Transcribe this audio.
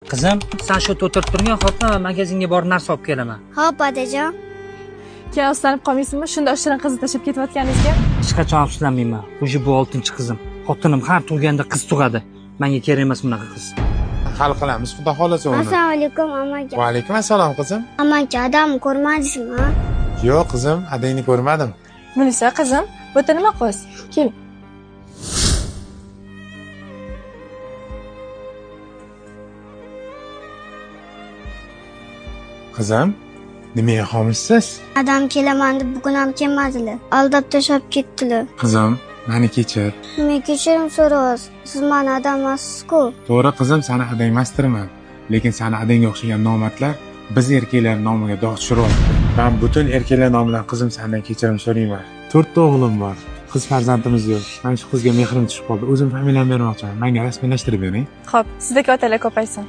Qizim, sen shu yerda o'tirib turgin, xo'pmi? Magazinga borib narsa olib kelaman. Xo'p, adajon. Keyin afsuslanib qolmaysizmi shunda shirin qizni tashlab ketayotganingizga? Hech qachon afsuslanmayman. Уже bu 6-qizim. Xotinim har tug'ganda qiz tug'adi. Menga kerak emas bunaqa qiz. Hal qilamiz, xudo xolasa uni. Assalomu alaykum, amaki. Va alaykum assalom, qizim. Amaki, adamni ko'rmadingizmi? Yo'q, qizim, adangni ko'rmadim. Munisa qizim, bu yerda nima qiz? Keling. Qizim, nimaga xomishsiz? Adam kelaman deb bugun ham kelmadilar. Aldab tashlab ketdilar. Qizim, meni kechir. Nima kechirim so'raysiz? Siz meni adam emassiz-ku. To'g'ri, qizim, seni adang emasdirman. Lekin seni adangga o'xshagan nomardlar biz erkaklar nomiga dog' tushiryapti. Men butun erkaklar nomidan qizim sendan kechirim so'rayman. 4 ta o'g'lim bor. Qiz farzandimiz yo'q. Mana shu qizga mehrim tushib qoldi. O'zim familiyamni bermoqchiman. Menga rasmiylashtirib bering. Xo'p, sizdagi otalar ko'paysin.